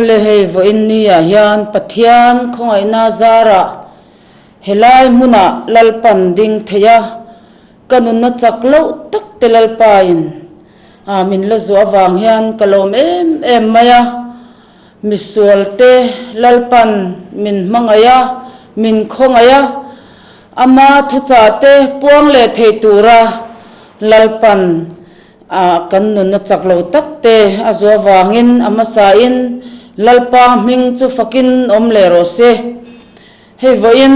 Awle hei vawiin ni ah hian Pathian khawngaihna zarah helai hmunah Lalpan ding thei a, ka nunna chak loh tak te Lalpa in min la zuah avang hian ka lawm em em mai a. Misualte Lalpan min hmangaih a, min khawngaih a, ama thuchah te puang leh thei tura Lalpan a kan nunna chak lo tak te a zuah vangin a hmasain Lalpa hming chu fakin awm leh rawh se. Hei vawiin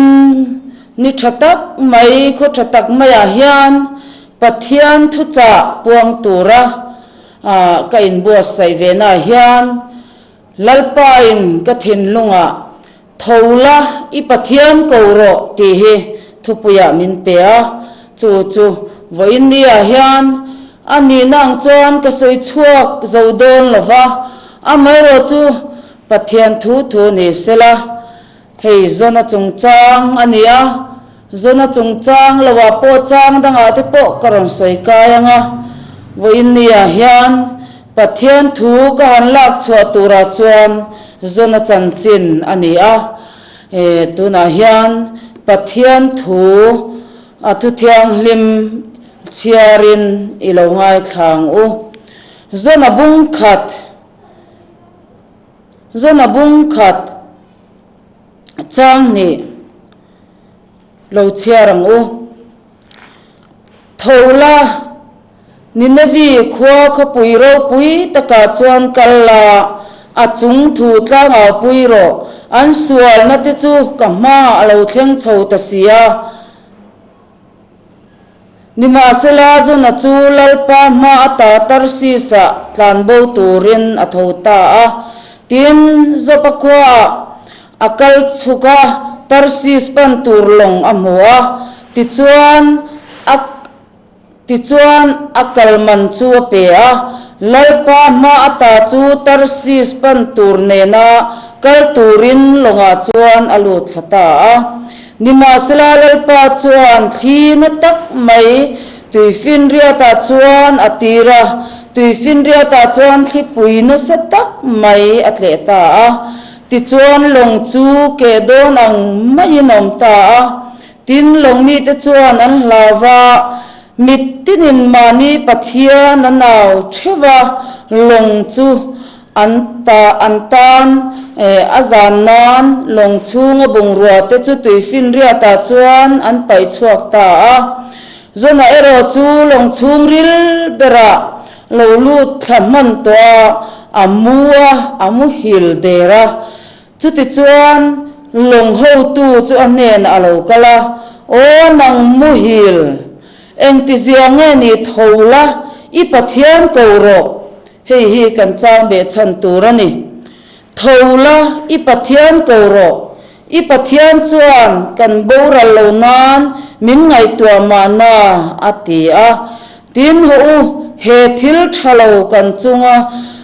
ni tha tak mai, khaw tha tak maiah hian Pathian thuchah puang tura ka inbuatsaih ve naah hian Lalpain ka thinlungah tho la i Pathian ko rawh tih hi thupuiah min pe a, chu chu vawiin niah hian a nihna ang chuan ka sawi chhuak zo dawn lo va, amaherawh chu Pathian thu thu ni sela. Hei Zona chungchang a ni a, Zona chungchang loah pawh chang dangah te pawh ka rawn sawi kai ang a, vawiin niah hian Pathian thu ka han lak chhuah turah chuan Zona chanchin a ni a, e tunah hian Pathian thu a thu thianghlim chhiarin i lo ngaithla ang u. Zona bung khat. Zona bung khat chang nih lo chhiar ang u. Tho la, Ninevi khua khawpui ropui takah chuan kal la, a chung thu tlangau pui rawh, an sualna te chu ka hma a lo thleng chho ta si a. Nimahsela, Jona chu Lalpa hma ata Tarsis-ah tlanbo turin a tho ta a. Tin, Jopa khuaah a kal chhuk a, Tarsis pan tur lawng a hmu a. Tichuan, a tichuan a kal man chu a pe a. Lalpa hma ata chu Tarsis pan tur nena kal turin lawngah chuan a lut thla ta a. Nimahsela Lalpa chuan thli na tak mai tuifinriatah chuan a tir a, tuifinriatah chuan thlipui nasa tak mai a tleh ta a. Tichuan lawng chu keh dawn ang maiin a awm ta a. Tin, lawng mite chuan an hlau va, mit tinin mahni Pathian an au theuh va, lawng chu An ta an tan a zan nan lawng chhunga bungrua te chu tuifinriatah chuan an paih chhuak ta a. Zona erawh chu lawng chhung ril berah lo lut thla hman tawh a, a mu a, a muhil der a. Chutichuan lawng hotu chu a hnenah a lo kal a, Aw nang muhil, engtizia nge ni tho la, i Pathian ko rawh. Hei hi kan chang beh chhan tur a ni. Tho la, i Pathian ko rawh. I Pathian chuan kan boral lo nan min ngaihtuah mahna, a ti a. Tin, hawh u, he thil tha lo kan chunga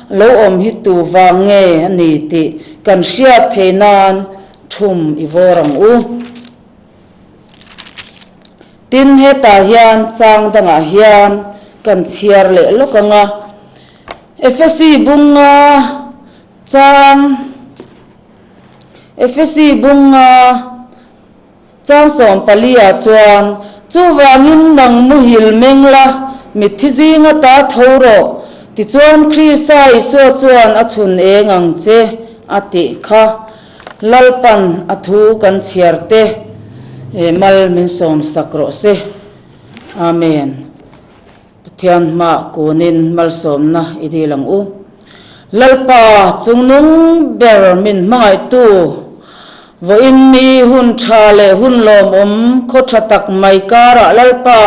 lo awm hi tu vang nge a ni tih kan hriat theih nan thum i vawr ang u. Tin, hetah hian chang dangah hian kan chhiar leh lawk ang a, Efesi bunga chang Efesi bunga chang sawmpalia chuan, Chuvangin nang muhil meng la, mitthi zinga ta tho rawh, tichuan Krista Isua chuan a chhun eng ang che, a tih kha. Lalpan a thu kan chhiar te mal min sawm sak rawh se. Amen. Pathian hmah kunin malsawmna i dil ang u. Lalpa chungnung ber min hmangaihtu, vawiin ni hun tha leh hun lawmawm khaw tha tak mai karah Lalpa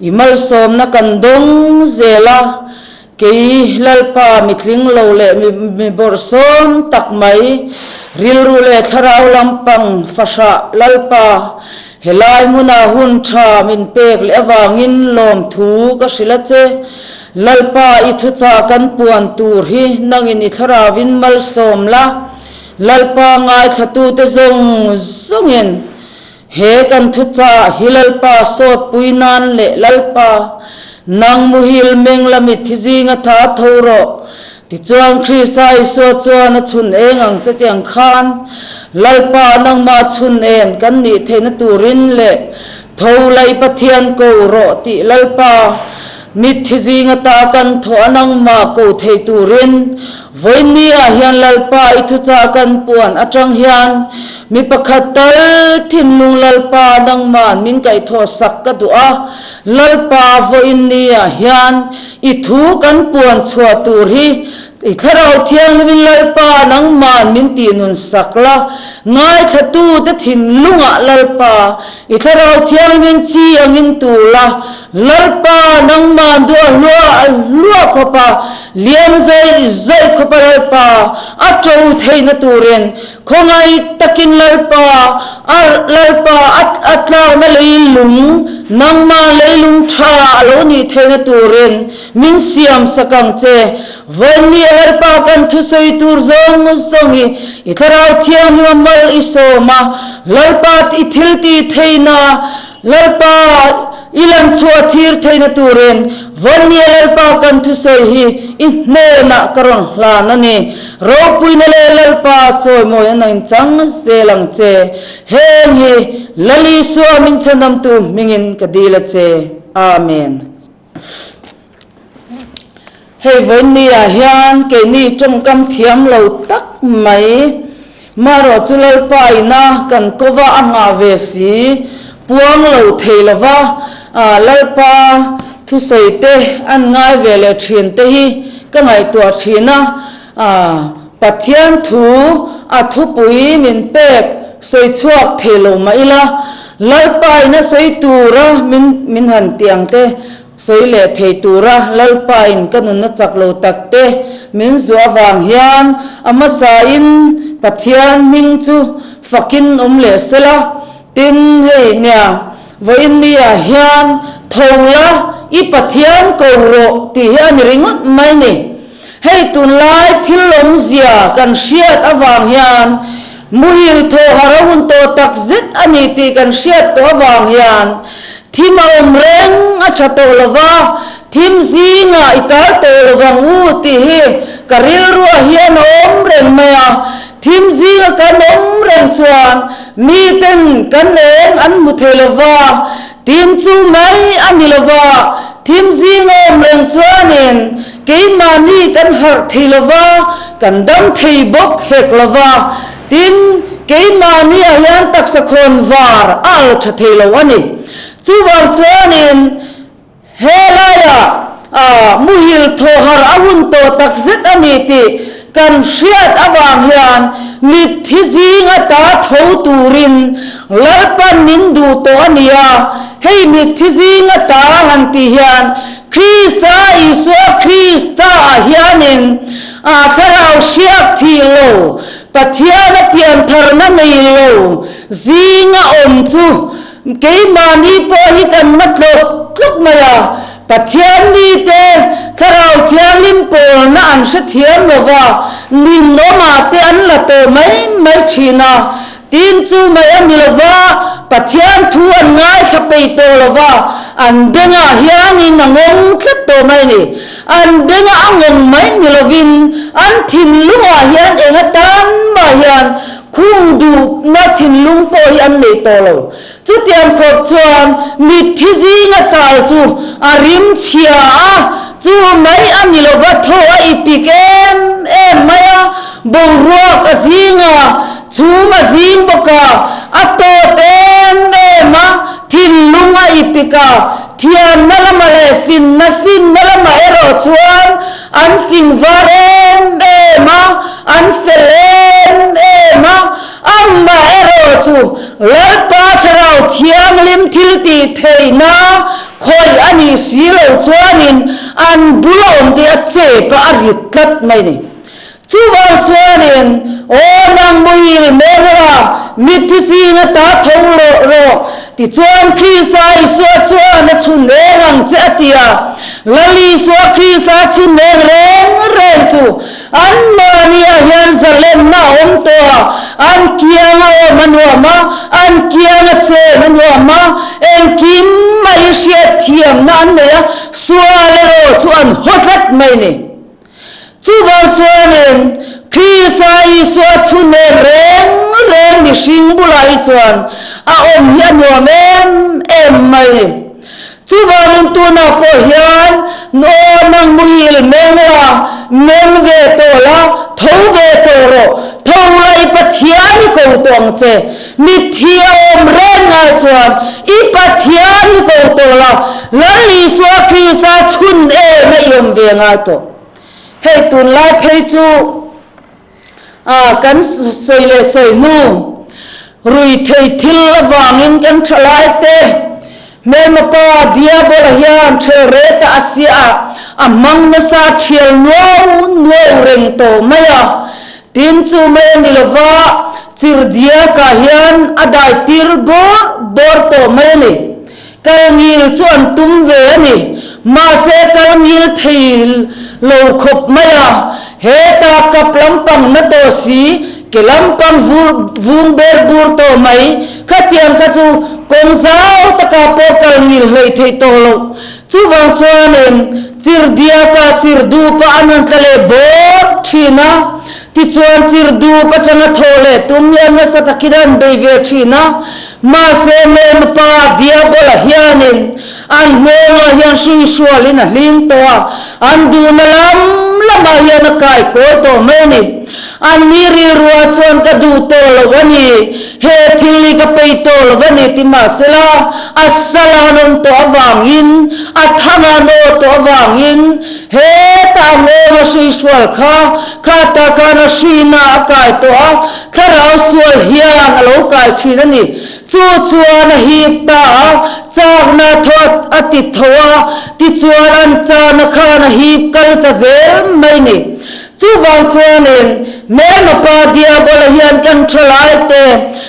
i malsawmna kan dawng zel a, Kei Lalpa mitling lo leh mi bawrhsawm tak mai, rilru leh thlarau lampang fahrah Lalpa, helai hmunah hun tha min pek leh avangin lawmthu ka hrilh a che. Lalpa i thuchah kan puan tur hi nangin i thlarauvin malsawm la, Lalpa ngaithlatute zawng zawngin He kan thuchah hi Lalpa sawtpui nan leh Lalpa, nang muhil meng la mitthi zinga tha tho rawh. Tichuan Krista Isua chuan a chhun eng ang che tiang khan, Lalpa nangmah chhun en kan nih theihna turin leh tho lai Pathian ko rawh tih Lalpa mitthi zing ata kan thawh a nangmah ko thei turin vawiin ah hian Lalpa i thuchah kan puan atang hian mi pakhat tal thinlung Lalpa nangmah min kaihthawh sak ka duh a, Lalpa vawiin ah hian I thu kan puan chhuah tur hi i Thlarau Thianghlimin Lalpa nangman min tih nun sak la, ngaithlatute thinlungah Lalpa i Thlarau Thianghlimin chi angin tur la, Lalpa nangman duah hluah hluah khawpa liam zaih zaih khawpa Lalpa a to theihna turin Khawngaih takin Lalpa, a Lalpa a a tlakna leilung, nangmah leilung tha a lo nih theihna turin min siam sak ang che. Vawiin a Lalpa kan thusawi tur zawng zawng hi i Thlarau Thianghlim a mal i sawm a, Lalpa i thil tih theihna, Lalpa, i lan chhuah thir theihna turin Vawnnia Lalpa kan thusawi hi i hnenah ka rawn hlan a ni. Ropuina leh Lalpa chawimawi a nain chang zel ang che. Heng hi Lal Isua min chhanamtu hmingin ka dil a che. Amen. Hei vawiinniah hian keini tawngkam thiam lo tak mai, marawh chu Lalpa ina kan kova a nghah ve si, puang lo thei lova Lalpa thusawi te an ngai ve leh thin te hi ka ngaihtuah thin a, Pathian thu a thupui min pek sawi chhuak thei lo mah ila, Lalpa ina sawi tura min min han tih ang te Sawi leh thei tura Lalpain ka nunna chak lo tak te min zuah avang hian a hmasain Pathian hming chu fakin awm leh sela. Tin, hei nia, vawiin niah hian tho la, i Pathian ko rawh tih hi a ni ringawt mai ni. Hei tunlai thil lawmzia kan hriat avang hian muhil thaw har a hun tawh tak zet a ni tih kan hriat tawh avang hian thim a awm reng a tha tawh lo va, thim zingah i tal tawh lo vang u tih hi ka rilruah hian a awm reng mai a. Thim zinga kan awm reng chuan miten kan eng an hmu thei lo va, Tin chu mai a ni lo va, thim zing a awm reng chuanin keimahni kan harh thei lo va, kan dam thei bawk hek lo va. Tin, keimahniah hian taksa khawn var a al tha thei lo a ni. Chuvang chuanin he laiah muhil thaw harh a hun tawh takzet a ni tih kan hriat avang hian mitthi zing ata tho turin Lalpan min duh tawh a ni a, hei mitthi zing ata han tih hian Krista Isua Krista ah hianin a thlarau hriak thih lo, Pathian a piantharna nei lo zinga awm chu Keimahni pawh hi kan ma tlawk tlawk mai a, Pathian mite Thlarau Thianghlim pawlna an hrethiam lo va, ninawmah te an la tawh mai mai thin a. Tin chu mai a ni lo va, Pathian thu an ngaithla peih tawh lo va, an bengah hianin a ngawng tlat tawh mai a ni. An bengah a ngawng mai ni lovin an thinlungah hian eng atan mah hian Khung duhna thinlung pawh hi an nei tawh lo. Chutiang khawp chuan mitthi zinga tal chu a rim chhia a, chu mai a ni lova thaw a ipik em em mai a, boruak a zing a, chhum a zing bawk a, a tawt em em a, thinlung a ipik a, thiamna lamah leh finna finna lamah erawh chuan an fing var em em a, An fel em em a, amah erawh chu Lalpa Thlarau Thianghlim thil tih theihna khawih a nih si lo chuanin an bul a awm tih a chep a, a rit tlat mai ni. Chuvang chuanin, Aw nang muhil Mera, mitthi zinga ta tho rawh rawh, tichuan Krista Isua chuan a chhun reng ang che a ti a. Lal Isua Krista chhun reng reng reng chu Anmahniah hian zalenna a awm tawh a, an kiang a awm a nuam a, an kiang a chen a nuam a, engkim mai hriat thiamna an nei a, sual erawh chu an haw tlat mai ni. Chuvang chuanin Krista Isua chhun nen reng reng mihring bulah hi chuan a awm hi a nuam em em mai. Chuvangin tunah pawh hian aw nang muhil meng la, meng ve tawh la, tho ve tawh rawh, tho la i Pathian i ko tawh ang che. Mitthi a awm reng ngai chuan i Pathian i ko tawh la, Lal Isua Krista chhun em a i awm ve ngai tawh. Hei tunlai phei chu a kan sawi leh sawi hnu rui thei thil avangin kan thalai te hmelma pa Diabola hian thel reta a sia a hmang nasa thial nuau nuau reng tawh mai a, tin chu mai a ni lova chirdiakah hian a dai tir bawr bawr tawh mai a ni. Kal ngil chu an tum ve a ni. Mahse kal ngil thei lo khawp mai a, heta kap lampang na tawh si, ke lampang vur vung ber bur tawh mai, khatiang kha chu kawng zau takah pawh kal ngil hleih theih tawh loh. Chuvang chuanin chirdiaka chirdupa an rawn tla leh bawr thin a, tichuan chirdup atanga thawh leh tum hian nasa takin an bei ve thin a, Mahse Mema pa Diabola hianin an nghawngah hian hruihrualin a hling tawh a, an duhna lam lamah hian a kai kawi tawh mai a ni. Anni rilruah chuan ka duh tawh lo a ni, he thil hi ka pei tawh lo a ni ti mahsela a sal an awm tawh avangin, a thang an aw tawh avangin heta a nghawnga hruihrual kha kha ta khan a hruina a kai tawh a, Thlarau sual hian a lo kai thin a ni. Chu chuan a hip ta a, chakna thaw a ti tho a, tichuan an chana khan a hip kal ta zel mai ni. Chuvang chuanin Hmelma pa Diabola hian kan thalaite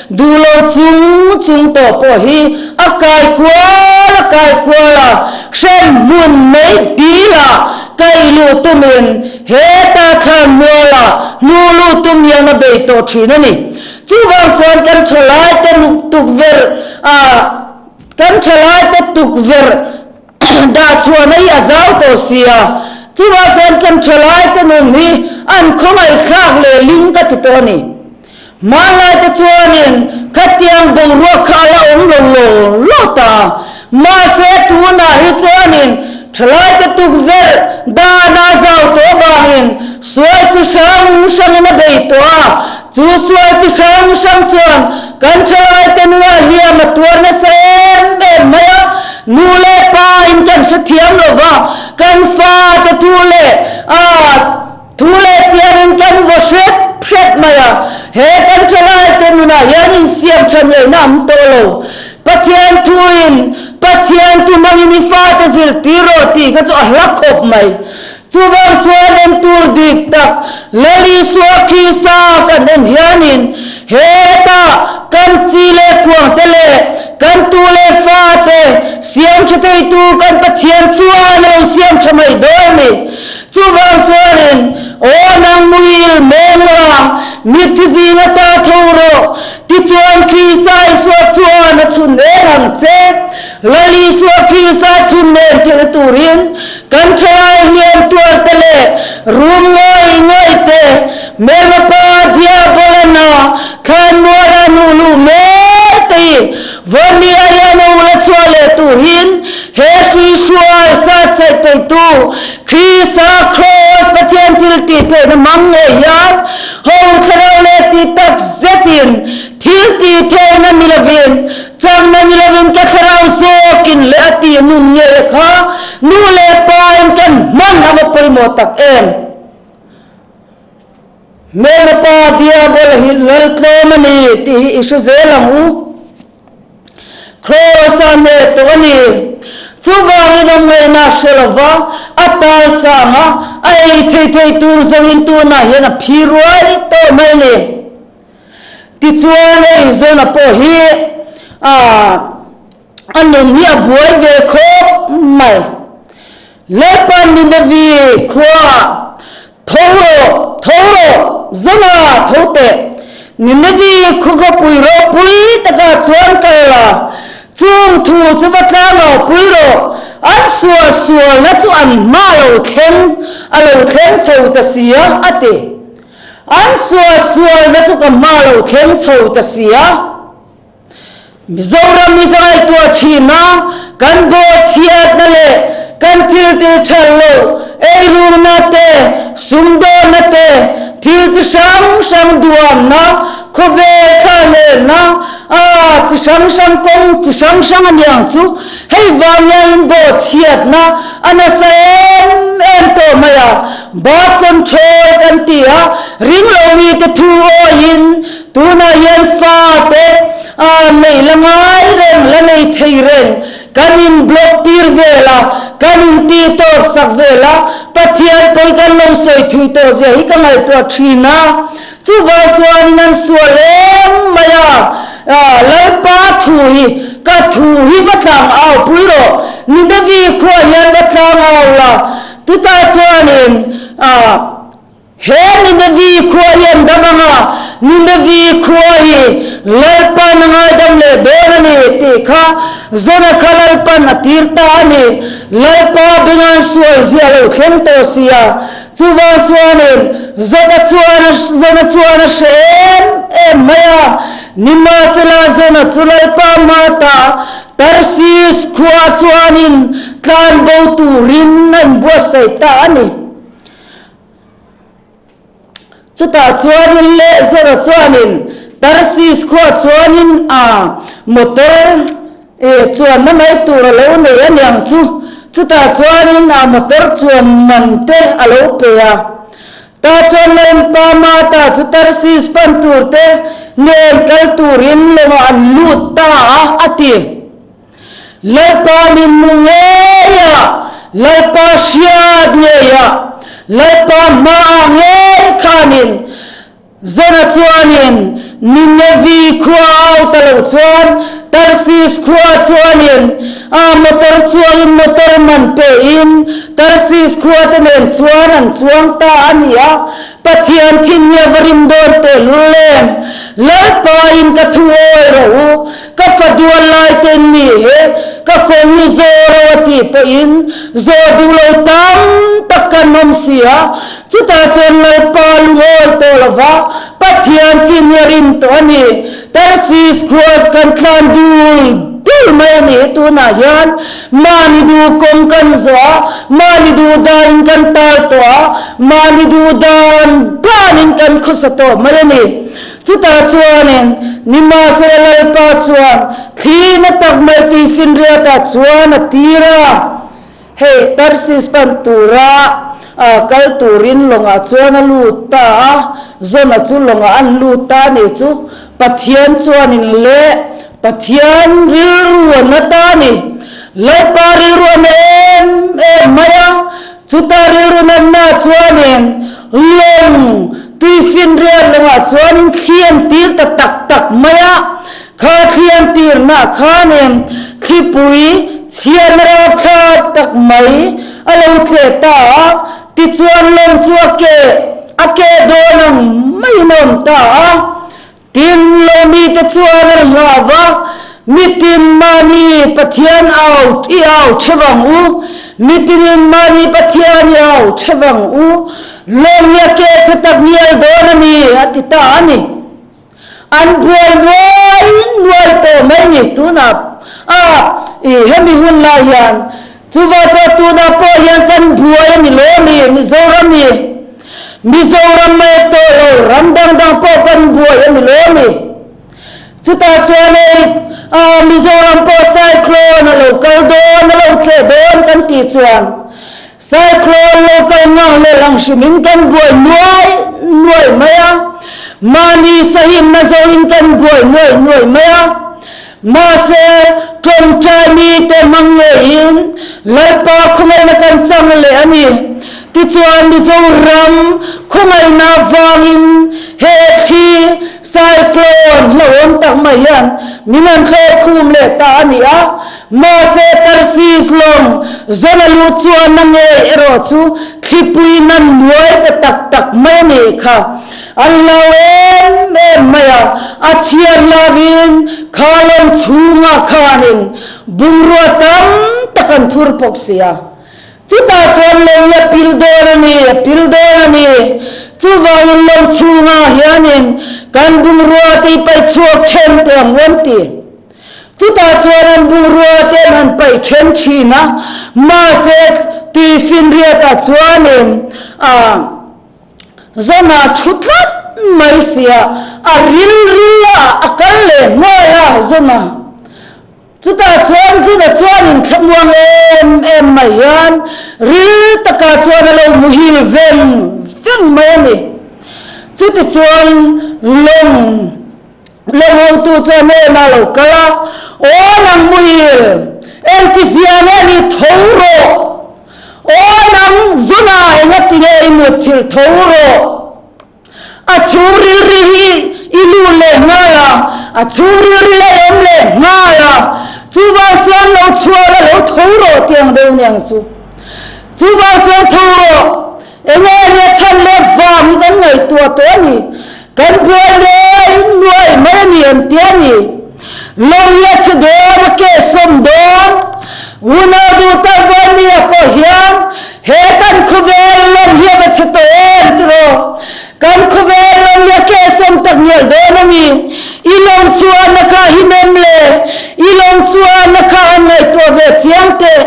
duh lo chung chung tawh pawh hi a kai kual a kai kual a, hremhmun mai dilah kaih luh tumin Heta thlan muala hnu lu tum hian a bei tawh thin a ni. Chuvang chuan kan thalaite tukverh a kan thalaite tukverh dah chhuahna hi a zau tawh si a. Chuvang chuan kan thalaite nun hi an khawngaihthlak leh ling ka ti tawh a ni. Hmanlaite chuanin khatiang boruak kha a la awm lo law law ta a, mahse tunah hi chuanin thalaite tukverh dana zau tawh avangin sual chi hrang hrangin a bei tawh a, chu sual chi hrang hrang chuan kan thalaite nunah hliam a tuar nasa em em mai a, nu leh pa in kan hrethiam lo va, kan fate thu leh a. Thu leh tiangin kan vaw hrep hrep mai a, he kan thalaite nunah hian insiam tha ngaihna am tawh lo. Pathian thuin Pathian tu hmangin i fate zirtir rawh tih kha chu a hla khawp mai. Chuvang chuan en tur dik tak Lal Isua Krista kan en hianin hetah kan chi leh kuangte leh kan tu leh fate siam tha theitu kan Pathian chuan a lo siam tha mai dawn a ni. Chuvang chuanin, Aw nang muil meng la, mitthi zing ata tho rawh, tichuan Krista Isua chuan a chhun eng ang che. Lal Isua Krista chhun nen theihna turin kan thalai hliam tuarte leh rum ngawih ngawih te, hmelma pa Diabolana thlanmuala hnuh luh mek te hi Vawni a hian a ula chhuah leh turin he hrui hruai sat saih theitu Krista Kraws Pathian thil tih theihna hmang ngei hian ho thlarau leh tih tak zetin thil tih theihna ni lovin chakna ni lovin ka thlarau zawkin leh a tih nun ngei a kha nu leh pa in kan hman a va pawimawh tak em. Hmelma pa Diabola hi lal tlawm a ni tih hi i hre zel ang u. Kraws-a hneh tawh a ni. Chuvangin awm ngaihna a hre lo va, a tal chang a, a ei thei thei tur zawngin tunah hian a phi ruai tawh mai a ni. Tichuan ei zawna pawh hi a nun hi a buai ve khawp mai. Lalpa Ninevi khuaah Tho rawh, tho rawh, Zona tho teh. Ninevi khaw khawpui ropui takah chuan kal la, chung thu chu va tlangau pui rawh. An suahsualna chu an hma a lo thleng a lo thleng chho ta si a, a ti. An suahsualna chu ka hma a lo thleng chho ta si a. Mizoram hi ka ngaihtuah thin a, kan bawhchhiatna leh kan thil tih that loh, eirukna te, sumdawnna te, thil chi hrang hrang duamna, khawvel thlalelna, aa chi hrang hrang kawng chi hrang hrang a niang chu hei vang hianin bawhchhiatna a nasa em em tawh mai a, birth control kan ti a, ringlo mite thu awiin Tunah hian fate a nei la ngai reng, la nei thei reng, kan in block tir vel a, kan in ti tawk sak vel a, Pathian pawi kan lo sawi thui tawh zia hi ka ngaihtuah thin a, chuvang chuanin an sual em mai a, Lalpa thu hi ka thu hi va tlang au pui rawh, Ninevi khuaah hian va tlang au la, chutah chuanin He Ninevi khua hi an dam ang a, Ninevi khua hi Lalpan a ngaidam leh dawn a ni tih kha Jona kha Lalpan a tir ta a ni. Lalpa bengan sual zia lo thleng tawh si a, chuvang chuanin Jona chuan a Jona chuan a hre em em mai a. Nimahsela Jona chu Lalpa hma ta Tarsis khua chuanin tlanbo turin a inbuatsaih ta a ni. Chutah chuanin leh Zora chuanin Tarsis khua chuanin a motor chuanna mai tur a lo nei a niang chu. Chutah chuanin a motor chuan man te a lo pe a. Tah chuan Lalpa Mata chu Tarsis pan tur te nen kal turin lawngah an lut ta a, a ti. Lalpa min hmu ngei a, Lalpa hriat ngei a, Lalpa hmaah ngei khanin Jona chuanin Ninevi khua au ta lo chuan Tarsis khua chuanin a motor chuangin motor man pehin Tarsis khua te nen chuan an chuang ta a ni a. Pathian thin hi a va rim dawn tehlul em? Lalpa in ka thu awi rawh u, Ka fa dual lai te ni he ka kawng hi zaw ro a tih pawhin zaw duh lo tam tak kan awm si a, chutah chuan Lalpa lungawi tawh lo va, Pathian thin hi a rim tawh a ni. Tarsis khua kan tlan dul dul mai a ni hi tunah hian mahni duh kawng kan zawh a, mahni duh danin kan tal tawh a, mahni duh dan danin kan khawsa tawh mai a ni. Chutah chuanin Nimahsela Lalpa chuan thli na tak mai tuifinriatah chuan a tir a, hei Tarsis pan tura kal turin lawngah chuan a lut ta a, Jona chu lawngah an lut ta a nih chu, Pathian chuanin le Pathian rilru a na ta a ni, Lalpa rilru a na em em mai a, Chuta rilru natna chuanin lawng tuifinriat lawngah chuanin thli an tir ta tak tak mai a, kha thli an tirna khanin thlipui chhiatna rapthlak tak mai a lo tleh ta a, tichuan lawng chu a keh a keh dawn ang maiin a awm ta a. Tin, lo mite chuan an hlau va, Mitin mahni Pathian au i au theuh ang u, mitinin mahni Pathian i au theuh ang u, lawng hi a ke che tak ngial dawn a ni, a ti ta a ni. An buai nuai nuai tawh mai ni tunah a i hemi hun lai hian. Chuva chuan tunah pawh hian kan buai a ni lo a mi, Mizoram hi. Mizoram mai tawh lo, ram dang dang pawh kan buai a ni lo a ni. Chutah chuan hei Mizoram pawh cyclone a lo kal dawn, a lo thleh dawn kan tih chuan cyclone lo kal ngang leh lang hrimin kan buai nuai nuai mai a, mahni sahimna zawhin kan buai nuai nuai mai a. Mahse, tawngtai mite hmang ngeiin Lalpa khawngaihna kan chang leh a ni. Tichuan, Mizoram khawngaihna avangin he thli, cyclone, hlauhawm tak mai hian min han thlawh khum leh ta a ni a. Mahse, Tarsis lawng zawn a luh chuan na ngei erawh chu thlipui nan nuai ta tak tak mai a nih kha. An lo em em mai a, a chhiar lovin kha lawng chhungah khanin bungrua tam tak. tak an phur bawk si a. Chutah chuan lo hi a pil dawn a ni, a pil dawn a ni. Chuvangin lo chhungah hianin kan bungrua te hi paih chhuak then teh ang u an ti. Chutah chuan an bungrua te an han paih then thin a, mahse tuifinriatah chuanin ah Zona thu tlat mai sia, a ril ril a, a kal leh nghal a Zona. Chutah chuan Zona chuanin thlamuang em em mai hian ril takah chuan a lo muhil veng veng mai a ni. Chutichuan lawng lawng hotu chuan em a lo kal a, Aw nang muhil, engtizia nge ni tho rawh? Aw nang Zona engatinge i mutthilh tho rawh? A chhung rilri hi i lu leh nghal a, a chhung rilri a awm leh nghal a, chuvang chuan lo chhuah la lo tho rawh tih ang deuh aniang chu. Chuvang chuan tho rawh, enge ania chhan leh vang hi kan ngaihtuah tawh a ni, kan buai nuai nuai mai a ni an ti a ni. Lawng hi a chhe dawn, a keh sawm dawn. Unau duh tak Vania pawh hian he kan khawvel lawng hi a va chhe tawh em tiraw? Kan khawvel lawng hi a keh sawm tak ngial dawn a ni. I lawng chuan a kha him em le? I lawng chuan a kha han ngaihtuah ve chiang teh.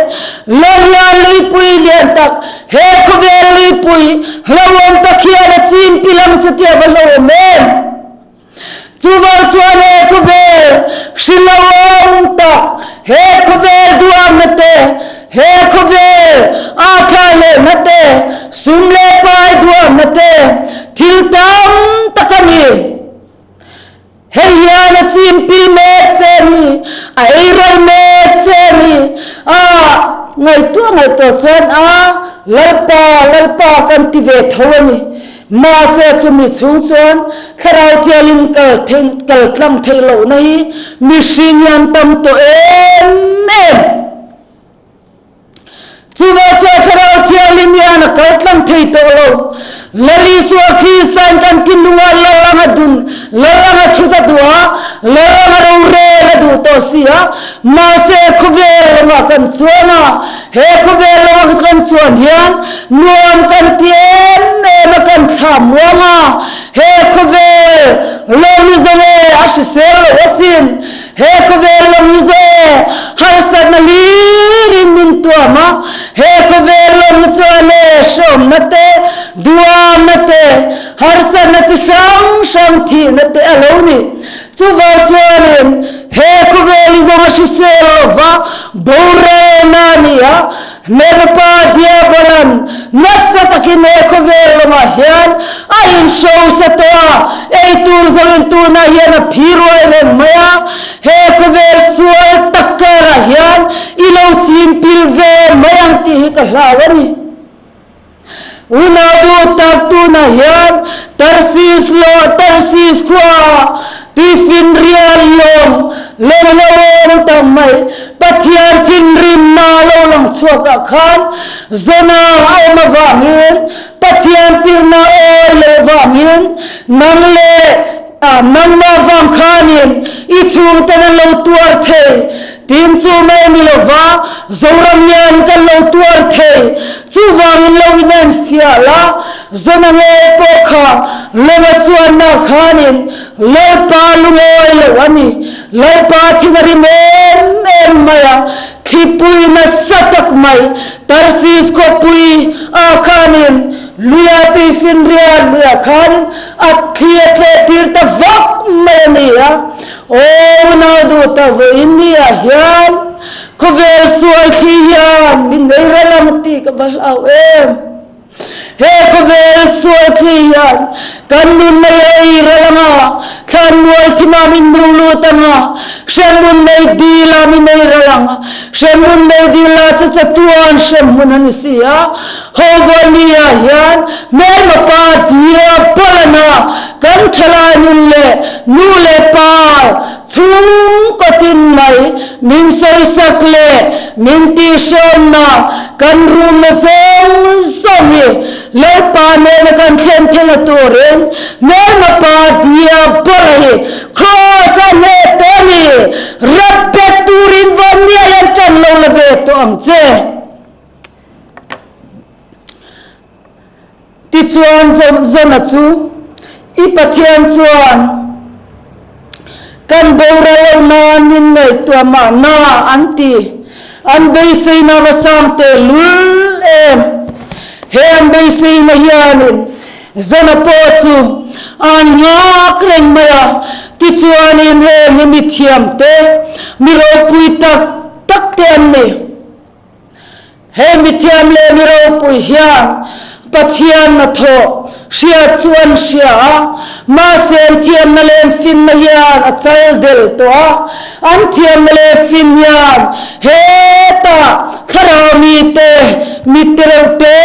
Lawng hian luipui lian tak, he khawvel luipui hlauhawm tak hian a chim pil ang che tih a va hlauhawm em? Chuvang chuan he khawvel hrilhawm tak, he khawvel duamna te, he khawvel aa lehna te, sum leh pai duamna te, thil tam tak a ni. Hei hian a chim pil mek che a ni, a eiral mek che a ni. A ngaihtuah ngaihtuah chuan a Lalpa, Lalpa kan ti ve tho a ni. Mahse chumi chhung chuan Thlarau Thianghlim kal kal tlang theih lohna hi mihring hi an tam tawh em em. Chuva chuan Thlarau Thianghlim hian a kal tlang thei tawh lo. Lal Isua Krista'n kan thinlungah Lal anga dun, Lal anga thut a duh a, Lal anga rorel a duh tawh si a. Mahse khawvel lamah kan chuan a, He khawvel lama kan chuan hian nuam kan ti em em a, kan thla muang a, he khawvel lawng hi zawng e a hrisel loh asin, he khawvel lawng hi zawng e harsatna hlirin min tuam a, he khawvel lawng hi chuan e hreawmna te, duamna te, harsatna chi hrang hrang thihna te a lo ni. Chuvang chuanin he khawvel hi zawng a hrisel lova boralna a ni a, Hmelpa Diabolan nasa takin he khawvel lamah hian a inhrosa tawh a, eitur zawngin tunah hian a phi ruai reng mai a, he khawvel sual tak karah hian i lo chimpil ve mai ang tih hi ka hlau a ni. Unau duh tak tunah hian Tarsis lawh Tarsis khua tuifinriat lawng lawng lo awm tak mai Pathian thinrimna lo lang chhuakah khan Zona a awm avangin Pathian tirhna awi loh vangin nang leh nangmah vang khanin i chhungten an lo tuar thei. Tin chu mai ni lova Zoram hian kan lo tuar thei. Chuvangin lo inen fiah la, Zona nge pawh kha Lova chuanna khanin Lalpa lungawi lo a ni. Lalpa thin a rim em em mai a, thlipui nasa tak mai Tarsis khawpui ah khanin luia tuifinriat luiah khanin a thli a tleh tir ta vak mai a ni a. Aw unau duh tak vawiin ni ah hian khawvel sual thli hian min nei ral ang tih ka va hlau em. He khawvel sual thli hian kan nun nei a ei ral ang a, thlan mual thim ah min hmuh lut ang a, hremhmun nei dil ah min ei ral ang a, hremhmun nei dil lah chu chatuan hremhmun a ni si a, ho vawi ni ah hian hmelma pa dia Bolana kan thalai nun leh nu leh pa chhungkaw tin mai min sawisak leh min tihhreawmna kan rumna zawng zawng hi Lalpa nena kan thlen theihna turin hmelma pa dia Bola hi Kraws-a hneh tawh a ni. Rap bet turin Vawmnia hian tan lo la. ve tawh ang che. Tichuan Jona chu i Pathian chuan kan boral loh nan min ngaihtuah mahna an ti. An beiseina va sang tehlul em! He an beiseina hianin Jona pawh chu an nghak reng mai a. Tichuanin heng hi mi thiamte, mi ropui tak takte an ni. He mithiam leh mi ropui hian Pathian hnathawh hriat chu an hria a, mahse an thiamna leh an finna hian a chal del tawh a. An thiamna leh fin hian hetah thlarau mite mi tireuh te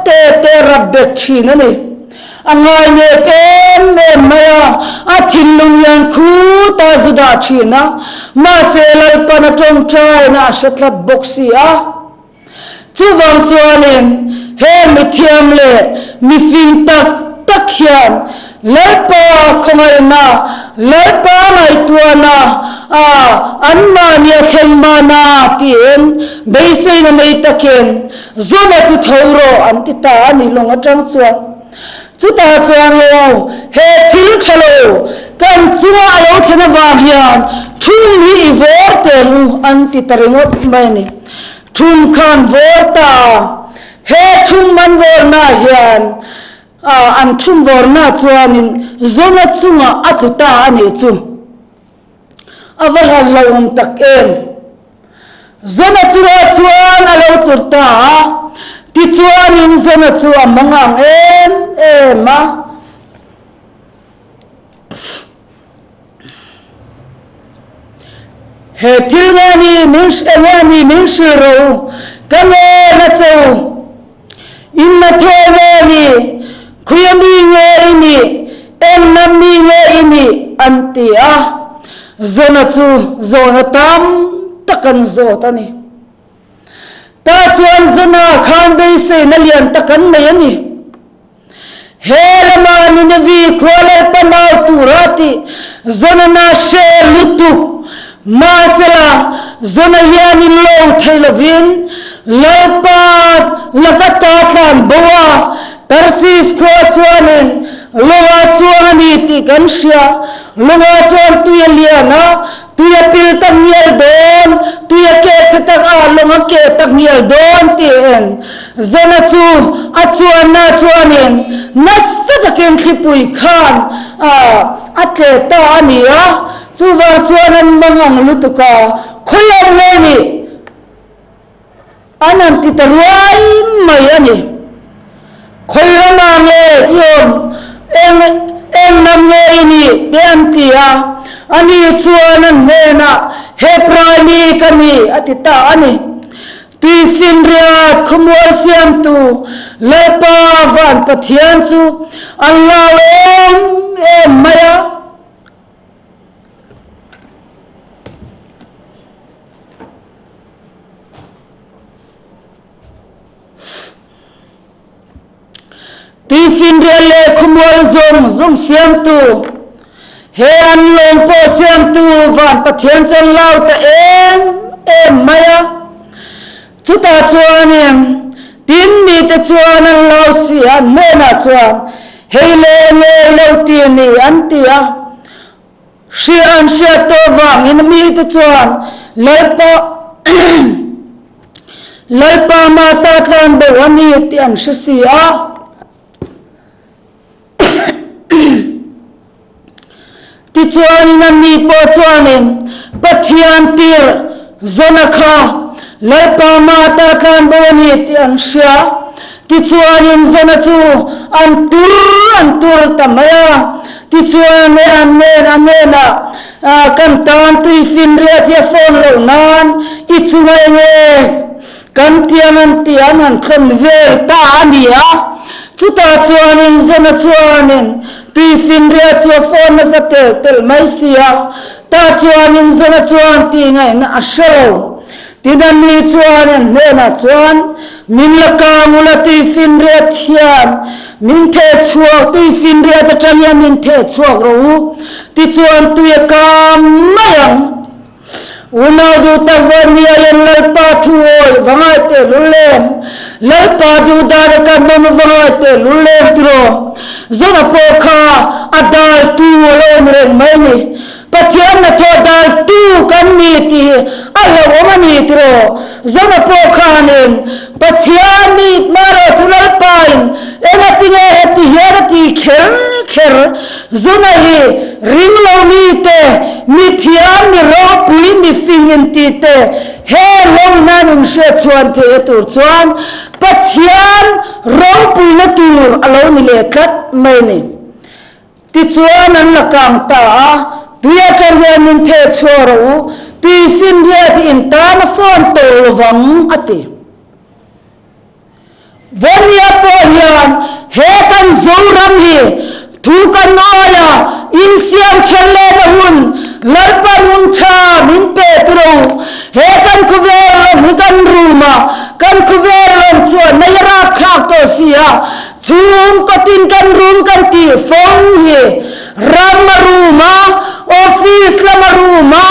te te a rap bet thin a ni. A ngai nep em em mai a, a thinlung hian khutah zu dah thin a, mahse Lalpan a tawngtaina a hre tlat bawk si a. Chuvang chuanin he mithiam leh mifing tak tak hian Lalpa khawngaihna, Lalpa ngaihtuahna a anmahni a thleng mahna tiin beiseina nei takin Zuma chu tho rawh an ti ta a ni lawng atang chuan. Chutah chuan ho he thil tha lo kan chunga a lo thlen avang hian thum hi i vawr teng u an ti ta ringawt mai a ni. Thum khan vawr ta a, he thum an vawrna hian an thum vawrna chuanin Zuma chungah a tlu ta a nih chu. A va han hlauhawm tak em! Zona chungah chuan a lo tlur ta a, tichuanin Zona chu a mangang em em a. He thil nge ni min enge a ni min hrilh rawh u, ka ngen a che u. Inna thaw nge ni? Khuia mi nge i nih? Engna mi nge i nih? an ti a. Zona chu zawhna tam tak an zawt a ni. Tah chuan Zona khan beiseina lian tak an nei a ni. He lama Ninevi khua Lalpa nau tura tih Zonana hre lutuk. Mahsela, Zona hianin lo thei lovin Lalpa laka ta tlan bo a, Tarsis khua chuanin lawngah chuang a ni tih kan hria. Lawngah chuan tui a lian a, tui a pil tak ngial dawn, tui a keh che tak a, lawng a keh tak ngial dawn tiin Zona chu a chuanna chuanin nasa takin thlipui khan a tleh ta a ni a, chuvang chuan an mang ang lutuk a, khawi ang nge nih? An han ti ta ruai mai a ni. Khawi ramah nge i awm? Eng eng lam nge i nih? te an ti a. Ani chuan an hnenah, Hebrai mi ka ni, a ti ta a ni. Tuifinriat khawmual siamtu Lalpa van Pathian chu an hlau em em mai a. Tuifinriat leh khawmual zawng zawng siamtu, he an lawng pawh siamtu van Pathian chuan lau ta em em mai a. Chutah chuanin tin mite chuan an lau si a, an hnenah chuan, Hei leh ngei lo ti a ni, an ti a. Hria an hriat tawh vangin mite chuan Lalpa Lalpa mata tlan bo a ni tih an hre si a. Tichuanin anni pawh chuanin Pathian tir Zona kha Lalpa mata tlan bo a ni tih an hria. Tichuanin Zona chu an tur an tur ta mai a. Tichuan e an nen a hnenah, Kan tan tuifinriat hi a phone loh nan i chunga enge kan tiang an tih an han thlawn vel ta a ni a. Chutah chuanin Zona chuanin tuifinriat chu a phone nasa tel tel mai si a. Tah chuanin Zona chuan tih ngaihna a hre lo. Tin a ni chuan an hnenah chuan, Min la kang ula tuifinriat hian min theh chhuak, tuifinriat atang hian min theh chhuak rawh u, tichuan tui a kang mai ang. Unau duh tak vawn ni aiin Lalpa thu awi va ngai teh lul em? Lalpa duh dan a kan awm va ngai teh lul em tiraw? Zona pawh kha a daltu a lo ni reng mai ni. Pathian hnathawh daltu kan ni tih hi a hlauhawm a ni tiraw? Zona pawh khanin Pathian mi hmarawh chu Lalpain engatinge heti hian a ti kher kher? Zona hi ringlo mite, mi thiam, mi ropui, mi fing inti te he hlawina an inhriat chhuan theihna tur chuan Pathian ropuina tur a lo ni leh tlat mai a ni. Tichuan an la kang ta a, tui atang hian min theh chhuah rawh u, tui finriat hi in tan a fawn tawh lovang, a ti. Vawnia pawh hian he kan Zoram hi thu kan awi a, insiam then lehna hun Lalpan hun tha min pe tiro. He kan khawvel lawng hi kan rum a, kan khawvel lawng chuan mei a rapthlak tawh si a, Chhungkaw tin kan rum kan tih fo hi ram a rum a, office lam a rum a,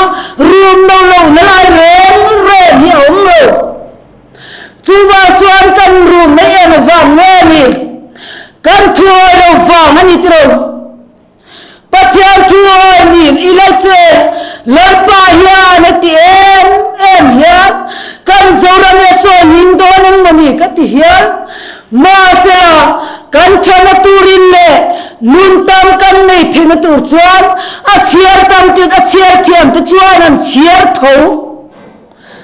rum no lo na lai reng reng hi a awm lo. Chuvang chuan kan rum mai em avang nge ni? Kan thuawi lo vang a ni tiro. Pathian thu awi nin i la che Lalpa hian a ti em em hian kan Zoram hi a sawi hming dawn eng mawni ka ti hial. Mahsela kan thana turin leh nun tam kan nei theihna tur chuan a chhiar tam tin a chhiar thiam te chuan an chhiar tho.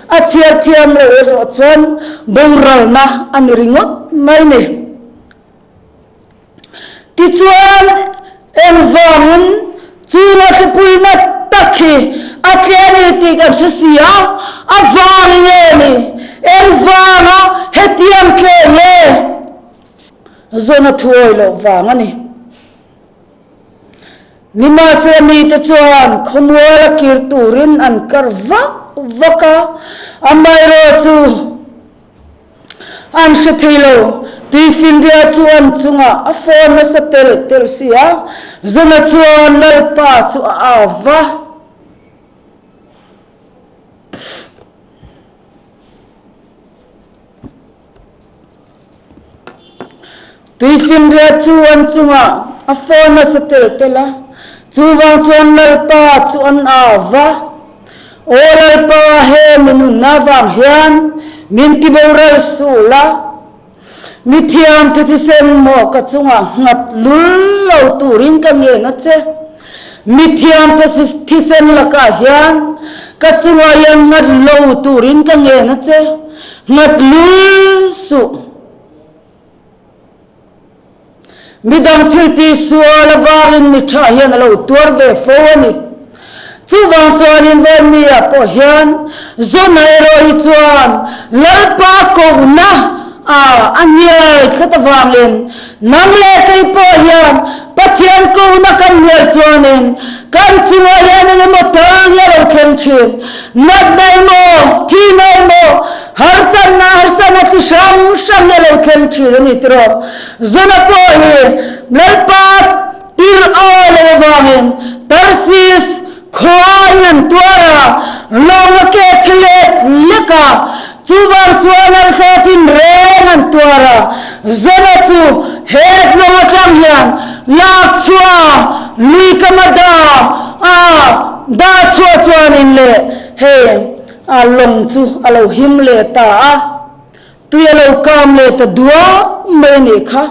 A chhiar thiam loh erawh chuan boralna a ni ringawt mai ni. Tichuan, engvangin chunga thlipuina tak hi a tle a ni tih kan hre si a, a vang nge ni? Engvanga hetiang tle nge? Zawn a thuawi loh vang a ni. Nimahsela mite chuan khawmual a kir turin an kar vak vak a, amaherawhchu, An hre thei lo. Tuifinria chu an chungah a fawn nasa tel tel si a, Zuna chuan Lalpa chu a au va. Tuifinria chu an chungah a fawn nasa tel tel a, chuvang chuan Lalpa chu an au va. Aw Lalpa, he mi nunna vang hian min ti boral suh la, mi thiam the thisen maw ka chungah nghat lul lo turin ka ngen a che. Mi thiam the thisen lakah hian ka chungah hian nghat lo turin ka ngen a che, nghat lul suh. Midang thil tih sual avangin mi tha hian a lo tuar ve fo a ni. Chuvang chuanin Vawmnia pawh hian Zona erawh hi chuan Lalpa kohna a a hnial tlat avangin nang leh kei pawh hian Pathian kohna kan hnial chuanin kan chungah hian eng emaw tal hi a lo thleng thin. Natna emaw, thihna emaw, Harchanna harsana chi hrang hrang hi a lo thleng thin a ni tiraw? Zuna pawh hi Lalpa tir aw lo avangin Tarsis khuain an tuar a, lawng a keh chhe lek lek a, chuvang chuan harsa tin reng an tuar a. Zuna chu he lawng atang hian lak chhuah lui kama dah a dah chhuah chuanin leh hei A lawng chu a lo him leh ta a, tui a lo kam leh ta duak mai a nih kha.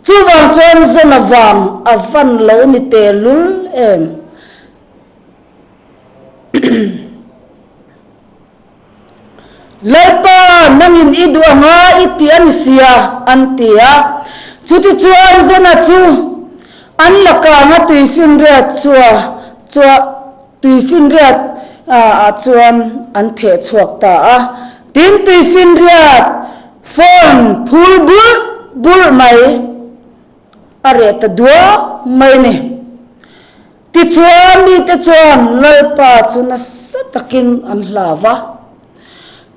Chuvang chuan Zona vang a van lo ni tehlul em. Lalpa, nangin i duh anga i ti a ni sia, an ti a. Chutichuan Zona chu an la kang a tuifinriat chua chua. Tuifinriat ah chuan an theh chhuak ta a, tin tuifinriat phone phul bulh bulh mai a reh ta duak mai a ni. Tichuan mite chuan Lalpa chu nasa takin an hlau va.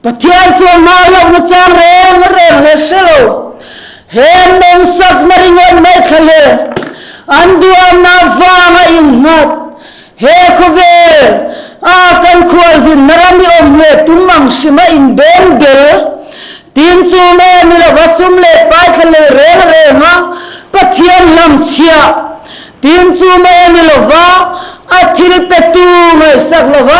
Pathian chuan hma lohna chang reng reng leh hre lo. He nawmsakna ringawt mai thla leh an duamna vanga innghat he khawvel. A kan khualzinna ram i awm leh tum ang hrim a inbeng bel. Tin chu nge ni lova sum leh pai thla leh reng reng a Pathian hlamchhiah. Tin chu nge ni lova a thil petu ngaihsak lova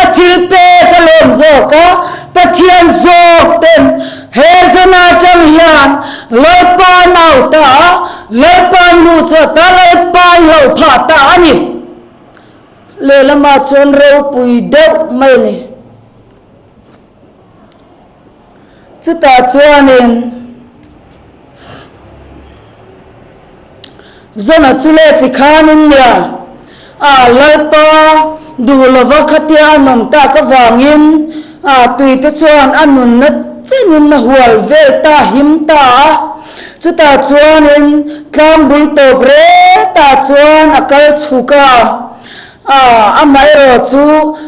a thil pek a lawm zawk a Pathian zawk ten he zan atang hian Lalpa nau ta a Lalpa nu chhuah ta Lalpa i hlauh phah ta a ni. Lehlamah chuan ropui deuh mai a ni. Chutah chuanin Zona chu leh tikhanin nia a Lalpa duh lova khatia a nawm tak avangin a tuite chuan a nunna chenin a hual vel ta him ta a. Chutah chuanin tlang bul tawp retah chuan a kal chhuk a. A, amaherawh chu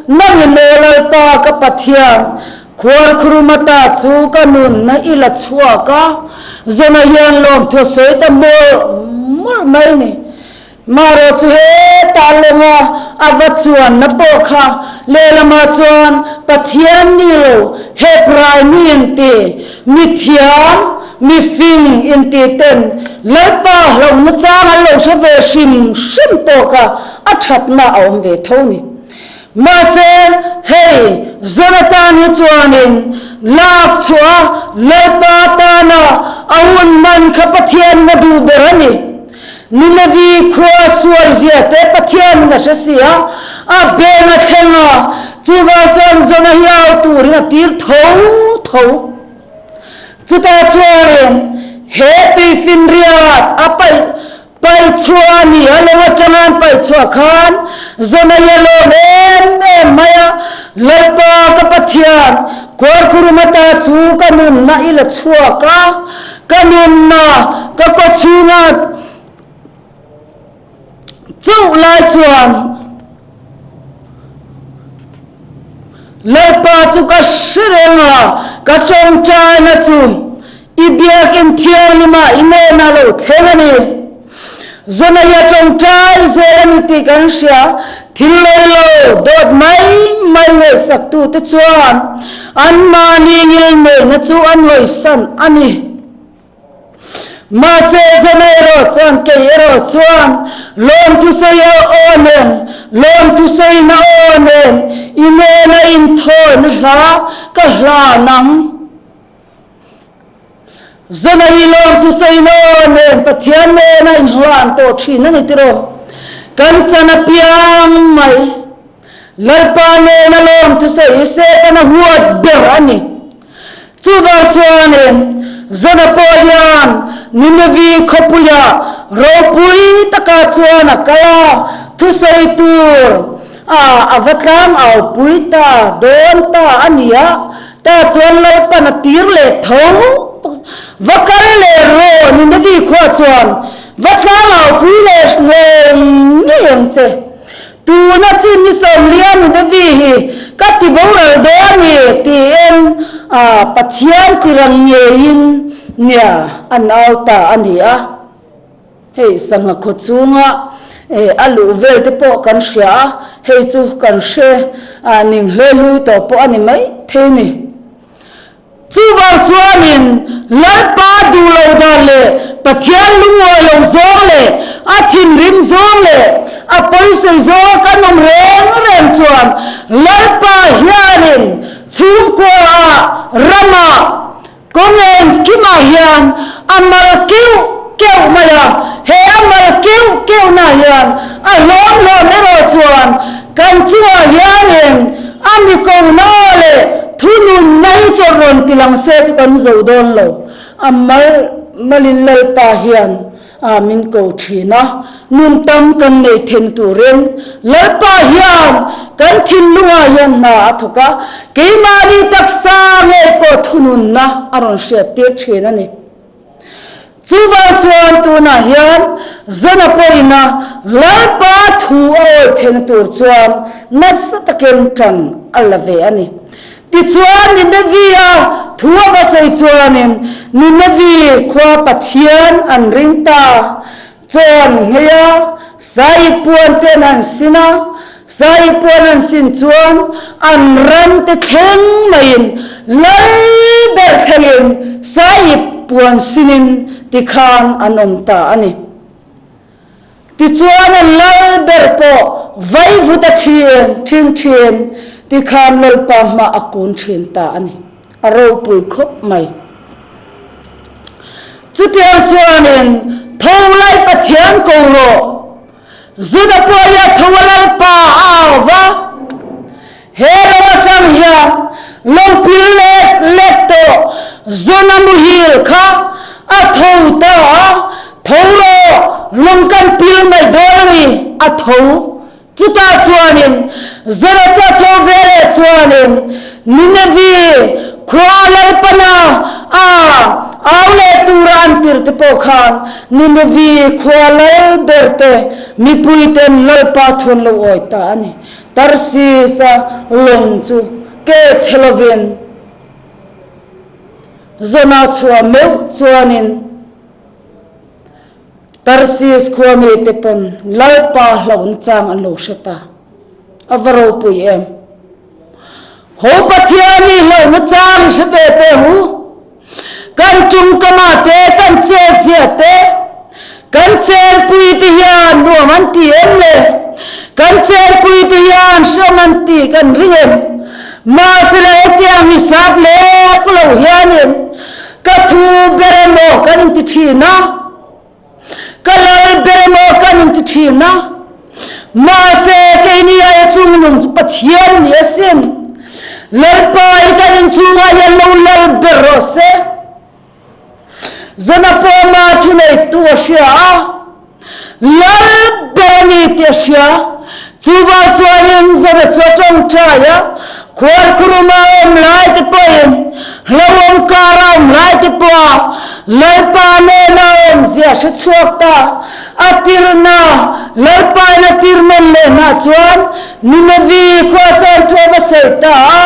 nangin aw Lalpa ka Pathian, khuarkhuruma ta chu ka nunna i la chhuak a, Zona hian lawmthu a sawi ta mawlh mawlh mai ni. Marawh chu hetah lawnga a va chuanna pawh kha lehlamah chuan Pathian ni lo, Hebrai mi inti, mithiam, mi fing inti ten Lalpa hlauhna chang an lo hre ve hrim hrim pawh kha a thatna a awm ve tho ni. Mahse, hei Jonathan hi chuanin lak chhuah a Lalpa tana a hun hman kha Pathianin a duh ber a ni. Ninevi khua sual zia te Pathianin a hre si a, a beng a thleng a, chuvang chuan Jonah hi au turin a tir tho tho. Chutah chuanin he tuifinriat a paih paih chhuah a ni a, lawng atanga an paih chhuah khan Jonah hi a lawm em em mai a, Lalpa ka Pathian, Kuarkhurum ata chu ka nunna i la chhuak a, ka nunna ka kaw chhunga chauh lai chuan Lalpa chu ka hre reng a, ka tawngtaina chu i biakin thianghlimah i nena lo thleng a ni. Zonaia tawngtai zel a ni tih kan hria, thil lawi lo dawt mai mai ngaihsaktute chuan anmahni ngilneihna chu an hawisan a ni. Mahse, Zona erawh chuan, Kei erawh chuan lawmthusawi aw nen, lawmthusawina aw nen i nena inthawina hla ka hlan ang. Zona hi lawmthusawina aw nen Pathian nena inhlan tawh thin a ni tiraw? Kan chan apiang mai. Lalpa nena lawmthusawi hi Setana huat ber a ni. Chuvang chuanin Zona pawh hian Ninevi khawpuia ropui takah chuan a kal a, thusawi tur a a va tlang au pui ta dawn ta a ni a, tah chuan Lalpan a tir leh tho va kal leh rawh Ninevi khuah chuan va tlang au pui leh ngei ngei ang che. Tuna chin ni sawmlia ni Devi hi ka ti boral dawn a ni tiin Pathian tirang ngeiin nia an au ta a ni a. Hei sangha khaw chunga a luh vel te pawh kan hria a, hei chu kan hre ning hle hlui tawh pawh a ni mai thei ni. Chuvang chuanin Lalpa duh lo dan leh Pathian lungawi lo zawng leh a thinrim zawng leh a pawisawi zawnga kan awm reng reng chuan Lalpa hianin chhungkuaah, ramah, kawng engkimah hian a mal keuh keuh mai a. He a mal keuh keuhna hian a hlawm hlawm erawh chuan kan chungah hianin A mi kohna aw leh thununna hi chawlh rawn ti lang se chu kan zo dawn lo. A mal malin Lalpa hian a min ko thin a, nun tam kan nei then turin Lalpa hian kan thinlungah hian hna a thawk a, keimahni taksa ngei pawh thununna a rawn hriattir thin a ni. Chuvang chuan tunah hian Zona pawhina Lalpa thu a awi theihna tur chuan nasa takin tan a la ve a ni. Tichuan Ninevi-a thu a va sawi chuanin Ninevi khua Pathian an ring ta. Chawn ngheia Sai puan te an han sin a. Sai puan an sin chuan an ram te thleng maiin lal ber thlengin sai puan sinin tikhan an awm ta a ni. Tichuan an lal ber pawh vaivut a thin thin thin tikhan Lalpa hma a kun thin ta a ni. A ropui khawp mai. Chutiang chuanin tho lai Pathian ko rawh. Juda pawh hi a tho a Lalpa a au va, he ram atang hian lo pil lek lek tawh Jona muhil kha a tho ta a, tho rawh lawng kan pil mai dawn a ni, a tho. Chutah chuanin Jona chu a tho ve leh chuanin Ninevi khua Lalpana a au leh tura an tirh te pawh khan Ninevi khua lal ber te mipui ten Lalpa thu an lo awi ta a ni. Tarsis-a lawng chu ke chhe lovin Jona chhuah meuh chuanin Tarsis khua mite pawn Lalpa hlauhna chang an lo hre ta. A va ropui em! Ho Pathian i hlauhna chang i hre ve teh ang u. Kan tungkama te, kan chetzia te, kan chenpui te hian nuam an ti em le? Kan chenpui te hian hreawm an tih kan ring em? Mahsela hetiang hisap lek lo hianin ka thu ber emaw kan inti thin a. Ka lal ber emaw kan inti thin a, mahse keini aia chungnung chu Pathian a ni asin. Lalpa i kan inchhungah hian lo lal ber rawh se. Zona pawma thuneitu a hria a, lal ber a ni tih a hria. Chuvang chuanin Zona chu a tawngtai a, Khuarkhuruma awm lai te pawhin, hlauhawm kara awm lai te pawha Lalpa nena awmzia hre chhuak ta. A tirhna, Lalpain a tir nawn leh hna chuan Ninevi khua chuan thu a va sawi ta a.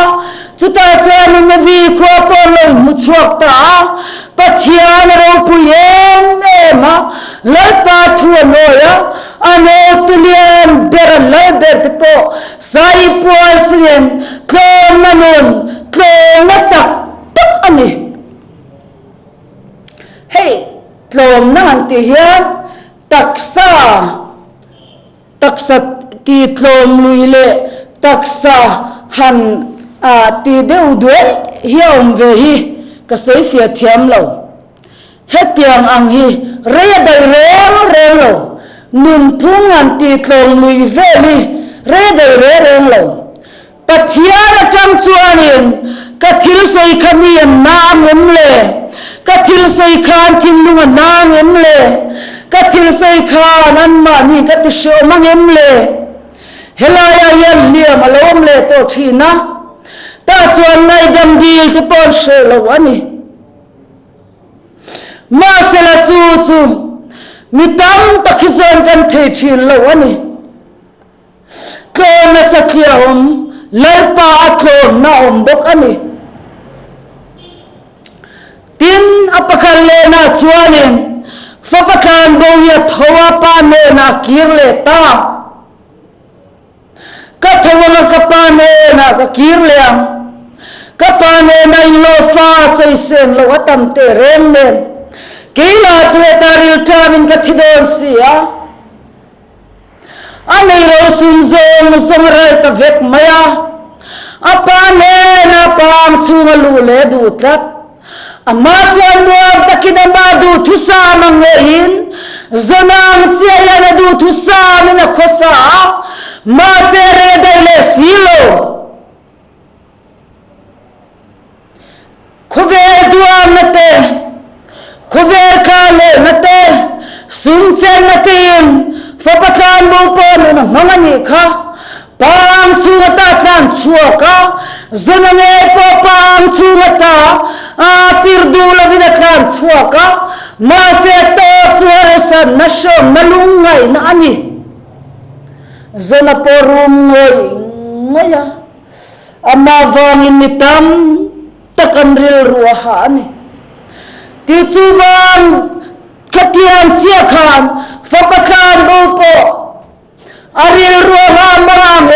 Chutah chuan Ninevi khua pawh an lo inhmu chhuak ta a. Pathian a ropui em em a, Lalpa thu a nawi a, a nawtu lian ber an lal ber te pawh Sai pual sinin tlawmna nun tlawmna tak tak a ni. Hei tlawmna han tih hian taksa taksa ti tlawm lui leh taksa han ti deuh duai hi a awm ve hi ka sawi fiah thiam lo. Hetiang ang hi rei a daih reng reng lo, nunphung han tih tlawm lui vel hi rei a daih reng reng lo. Pathian atang chuanin ka thil sawi kha mi an na ang em le? Ka thil sawi khan thinlung a na ang em le? Ka thil sawi khan anmahni ka ti hreawm ang em le? Helaiah hian hliam a lo awm leh tawh thin a, tah chuan ngaihdam dil te pawh an hreh lo a ni. Mahsela chu chu mi tam tak hi chuan kan thei thin lo a ni. Tlawmna satliah a awm, Lalpa a tlawmna a awm bawk a ni. Tin, a pakhat lehna chuanin fapa tlanbo hi a tho a, pa hnenah a kir leh ta. Ka tho anga ka pa hnenah ka kir leh ang. Ka pa hnenah in lo fa chawi sen loh a tam teh reng nen. Kei lah chu heta rilṭamin ka thi dawn si a. A nei rosum zawng zawng a ral ta vek mai a. A pa hnenah pa ang chhunga luh leh duh tlat. Amah chuan nuam takin amah duhthusam ang ngeiin Zona ang chiah hian a duhthusamin a khawsa a, mahse reh daih leh si lo. Khawvel duamna te, khawvel thla lehna te, sum chenna tein fapa tlanbo pawh nun a hmang a nih kha. Pa ang chhung ata tlan chhuak a, Zona ngei pawh pa ang chhung ata a tir duh lovin a tlan chhuak a, mahse a tawp chu harsatna hrawmna lungngaihna a ni. Zona pawh rum ngawih ngawih a, amah vangin mi tam tak an rilru a hah a ni. Ti chuvang khatiang chiah khan fapa tlanbo pawh A rilru a hah mang ang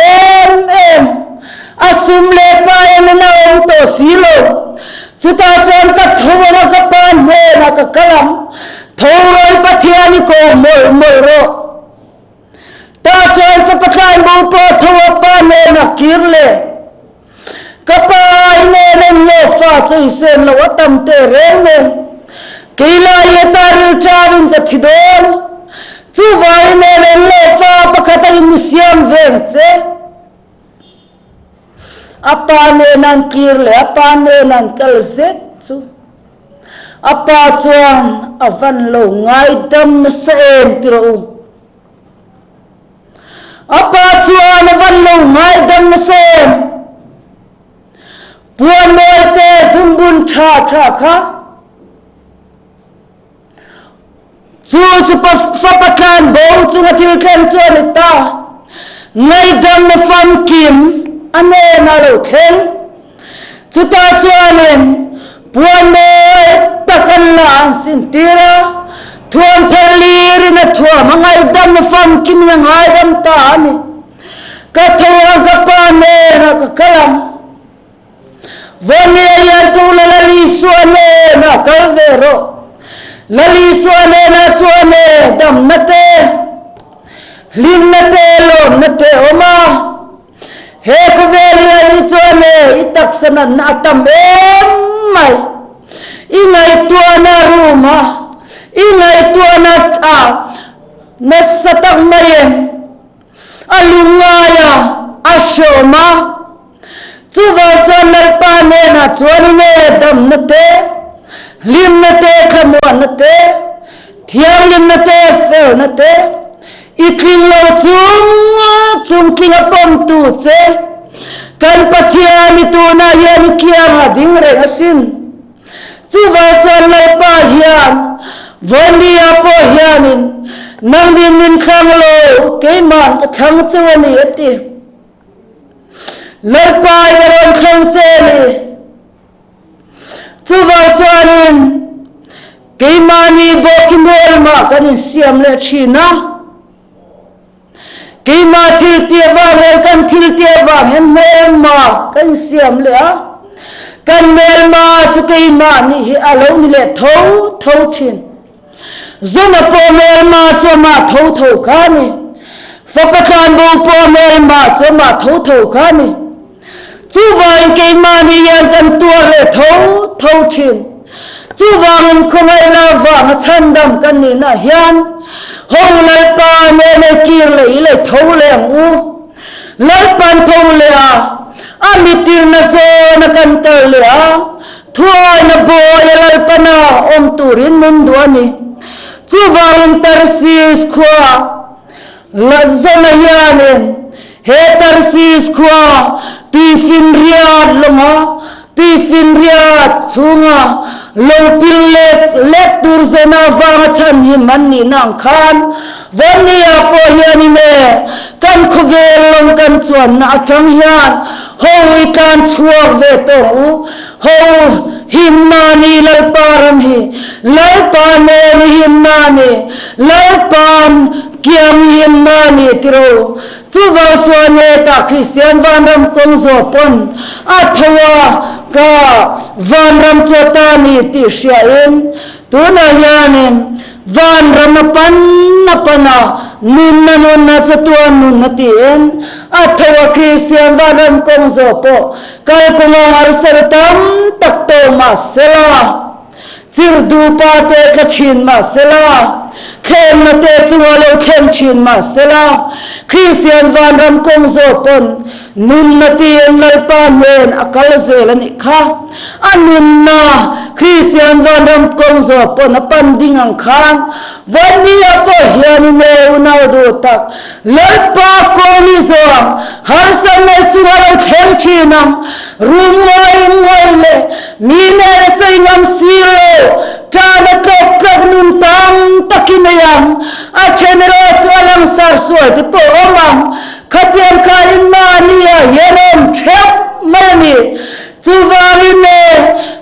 tawh si lo. Chutah chuan ka tho ang a, ka pa hnenah ka kal ang. Tho rawh i Pathian i ko mawlh mawlh rawh. Tah chuan fapa tlainbo pawh tho a pa hnenah kir leh. Ka pa i nen en lo fa chu i sen lo a tam teh reng nen. Kei lai hi ata rilṭarin ka thi dawn. Chuvang i nen en lo fa pakhat a in i siam veng che. A pa nen an kir leh a pa nen an kal zet chu. A pa chuan a van lo ngaidam nasa em ti rawh u. A pa chuan a van lo ngaidam nasa em. Puan mawi te zungbun tha tha kha. Chu chu fapa tlan bo chunga thil thleng chu a ni ta. Ngaihdamna famkim a hnenah lo thleng. Chutah chuanin puan mawi tak an la an sintir a, thuam thar lirin a thuam a ngaihdamna famkimin a ngaidam ta a ni. Ka tho a, ka pa hnenah ka kal ang. Vawnia hian tuna Lal Isua hnenah kal ve rawh. Lal Isua hnenah chuan e damna te, hlimna te, lawmna te a awm a. He khawvel hian i chuan e i taksa natna a tam em mai. I ngaihtuahna room a, i ngaihtuahna a nasa tak mai em? A lungngai a, a hreawm a. Chuvang chuan Lalpa hnenah chuan i nge damna te, hlimna te, thlamuanna te, thianghlimna te, felna te, i tling lo chung chung tling a pawmtu che kan Pathian i tunah hian i kiangah ding reng asin. Chuvang chuan Lalpa hian Vawnia pawh hianin nangnin min thlang lo, keimah ka thlang cheu a ni a ti. Lalpa in a rawn thlang che a ni. Chuvang chuanin keimahni bawk hi hmelmah kan insiam leh thin a. Keimah thil tih avang hian kan thil tih avang hian hmelma kan insiam leh a, kan hmelma chu keimah nih hi a lo ni leh tho tho thin. Zuna pawh hmelma chu amah tho tho kha a ni. Fapa tlanbo pawh hmelma chu amah tho tho kha a ni. Chuvangin keimahni hian kan tuar leh tho tho thin. Chuvangin khawngaihna avanga chhandam kan nihna hian ho Lalpa nen ei kir leh i lei tho leh ang u. Lalpan tho leh a, a mitirna zawna kan kal leh a, thuaina bawi a Lalpana awm turin min duh a ni. Chuvangin Tarsis khua Lazona hianin he Tarsis khua tuifinriat lawnga tuifinriat chhunga lo pil lek lek tur zawna avanga chhanhim an nihna ang khan Vawnia pawh hianin e kan khawvel lawng kan chuanna atang hian ho i tlan chhuak ve tawh ang u. Ho himna ni Lalpa ram hi Lalpa nen i himna ni Lalpa'n kiang i himna ni tiro. Chuvang chuan hetah Kristian vanram kawng zawh pawn a tho a ka vanram chu a ta ni tih hriain tunah hianin Vanram a pan a pan a, nunna nunna chatuan nunna tiin a tho a Kristian vanram kawng zawh pawh kalkawnga harsar tam tak tawh mah sela, chirdupa te tla thin mah sela, thlemna te chunga lo thleng thin mah sela, Kristian vanram kawng zawh pawn nunna tiin Lalpa hnen a kal zel a nih kha. A nunna Kristian vanram kawng zawh pawn a pan ding ang khan Vawnia pawh hianin e unau duh tak Lalpa kawng i zawng harsatna i chunga lo thleng thin ang. Rum ngawi ngawi leh mi nen a sawi ngam si lo, tan a tlawk tlawk nun tam tak i nei ang. A then erawh chu a langsar sual te pawh a awm ang. Khatiang kha in mahni ah hian a awm theuh mai a ni. Chuvangin e,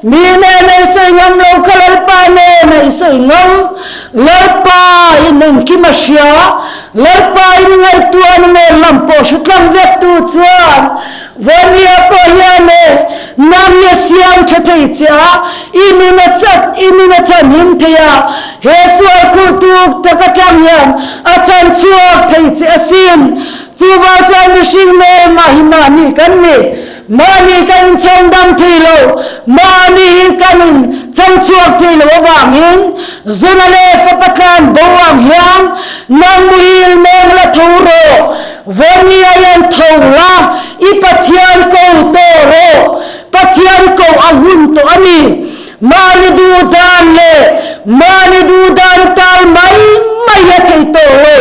mi nen a i sawi ngam lo kha Lalpa nen a i sawi ngam. Lalpa in engkim a hria, Lalpa in ngaihtuahna nen lam pawh hre tlang vek tu chuan Vawnia pawh hian e. Nang hi a siam tha thei che a, i nun a chat, i nun a chhanhim thei a, he sual khur tuk tak atang hian a chhan chhuak thei che asin. Chuvang chuan mihring hmel mah hi mahni kan ni. Mahni kan inchhan dam thei lo, mahni hi kan inchhan chhuak thei lo avangin Zuna leh fapa tlan bo ang hian nang muhil meng la tho rawh, Vawnia hian tho la, i Pathian ko tawh rawh, Pathian ko a hun tawh a ni. Mahni duh dan leh mahni duh dan tal mai mai hi a thei tawh lo.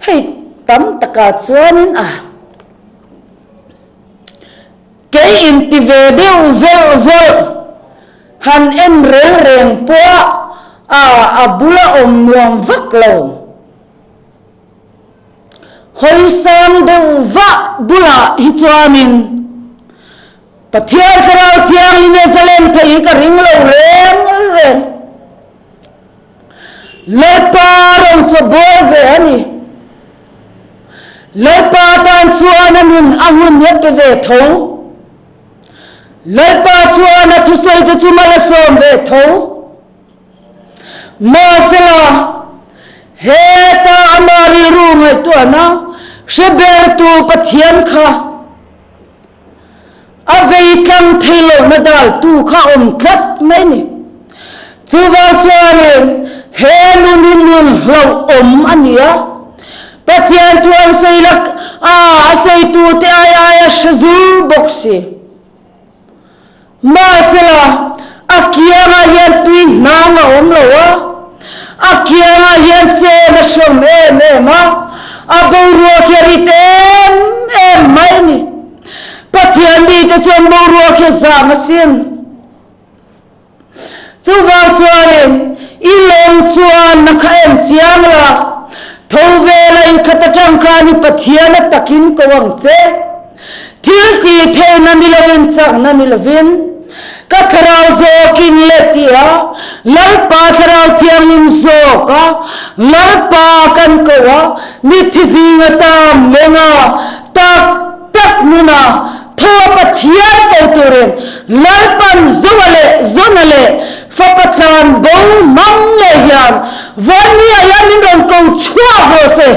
Hei tam takah chuanin a kei inti ve deuh velh velh han en reng reng pawh a a bula awm nuam vak lo. Hawi sang deuh vah bulah hi chuanin Pathian Thlarau Thianghlim e zalen theih hi ka ring lo reng reng. Lalpa ro chu a bawl ve a ni. Lalpa tan chuan a nun a hun hi a pe ve tho. Lalpa chuan a thusawi te chu mal a sawm ve tho. Mahsela, heta ama rilru ngaihtuahna hre bertu Pathian kha, A vei tlang thei lohna daltu kha a awm tlat mai ni. Chuvang chuanin he nun hi nun hlauhawm a ni a, Pathian thu an sawi lak a, a sawitute ai aia hre zur bawk si. Mahsela, a kiangah hian tui hnang a awm lo a, a kiangah hian chen a hreawm em em a, a boruak hi a rit em em mai a ni. Pathian mite chuan boruak hi a zam asin. Chuvang chuanin i lawng chuan na kha em chiang la, tho vela in khat atang khan i Pathian a takin ko ang che. Thil tih theihna ni lovin chakna ni lovin ka thlarau zawkin le tia Lalpa thlarau thianghlim zawka Lalpa kan ko a, mitthi zinga tam lenga tak tak nuna tho a Pathian ko turin Lalpan Zoa leh Zona leh Fapa tlan bo hmang ngei hian Vawnia hian min rawn ko chhuak rawh se.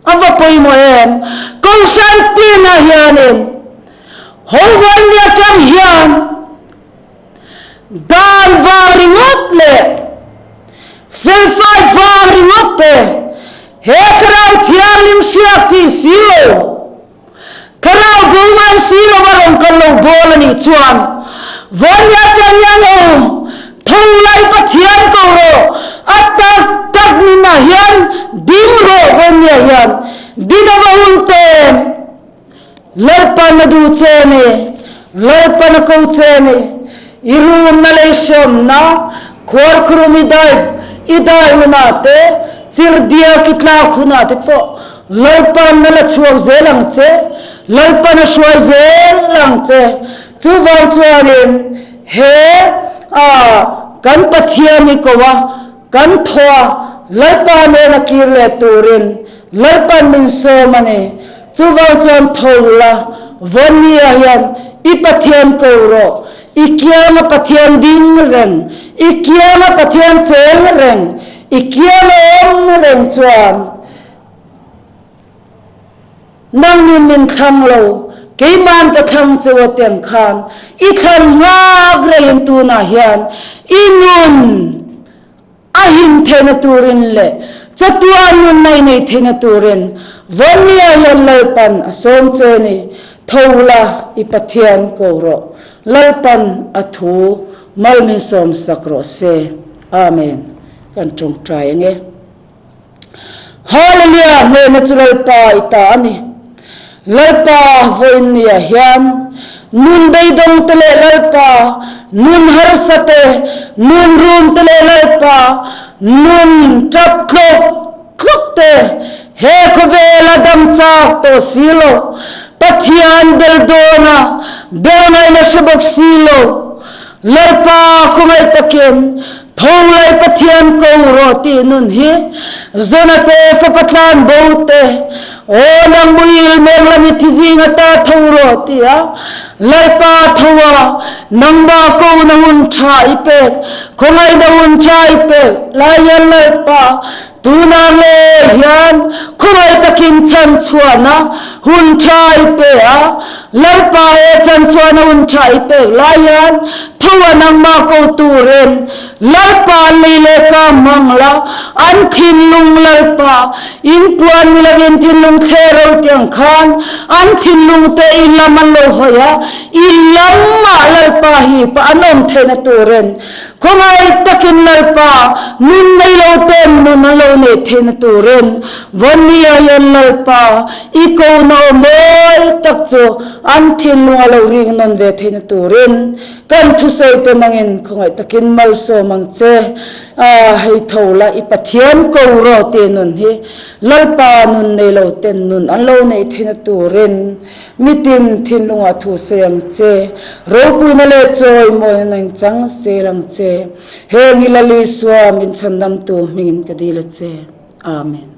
A va pawimawh em? Kohhran tinah hianin ho Vawnia atang hian dan vang ringawt leh felfai vang ringawt te he Thlarau Thianghlim hriak thih si lo, Thlarau bo ngai si lova rawn kal lo bawl a nih chuan Vawnia atang hian aw tho lai Pathian ko rawh, a tak tak nunah hian ding rawh Vawnia hian din a va hun tawm. Lalpan a duh che a ni, Lalpan a ko che a ni. I rumna leh i hreawmna, khuarkhurum i dai i dai hunah te, chirhdiak i tlak hunah te pawh Lalpan a la chhuak zel ang che, Lalpan a hruai zel ang che. Chuvang chuanin he a kan Pathian i ko a, Kan thaw a, Lalpa nena kir leh turin Lalpan min sawm a ni. Chuvang chuan tho la, Vawnia hian i Pathian ko rawh, i kianga Pathian ding reng, i kianga Pathian cheng reng, i kianga awm reng chuan Nangnin min thlang lo, keiman ka thlang cheu a tiang khan i thlan nghak rengin tunah hian i nun a him theihna turin leh chatuan nun nei nei theihna turin Vawnia hian Lalpan a sawm che ni, tho la i Pathian ko rawh, Lalpan a thu mal min sawm sak rawh se. Amen. Kan tawngtai ange. Hallelujah! Hnehna chu Lalpa i ta a ni. Lalpa vawiinniah hian nun beidawng te leh Lalpa nun harsa te, nun rum te leh Lalpa nun tap tlawk tlawk te he khawvela dam chak tawh si lo, Pathian bel dawna bel ngaihna hre bawk si lo, Lalpa khawngaih takin Tho lai Pathian ko rawh tih nun hi Zona te, Fapa tlan bo te, Aw nang muhil meng la mithi zing ata tho rawh ti a, Lalpa tho a, nangmah kohna hun tha i pek, khawngaihna hun tha i pek lai hian Lalpa tunah nge hian khawngaih takin chhanchhuahna hun tha i pe a, Lalpa he chhanchhuahna hun tha i pek lai hian tho a nangmah ko turin Lalpa lei leh ka hmang la, an thinlung Lalpa in puan ni lovin thinlung thle ro tiang khan an thinlung te i lam an lo hawi a, i lamah Lalpa hi pa an awm theihna turin khawngaih takin Lalpa nun nei lo ten nun an lo neih theihna turin Vawnia hian Lalpa i kohna aw mawi tak chu an thinlung a lo ring nawn ve theihna turin Kan thusawi te nangin khawngaih takin malsawm ang che. A, hei tho la, i Pathian ko rawh tih nun hi Lalpa nun nei lo ten nun an lo neih theihna turin mitin thinlungah thu sawi ang che. Ropuina leh chawimawina nang chang sel ang che. Heng hi Lal Isua min chhandamtu hmingin ka dil a che. Amen.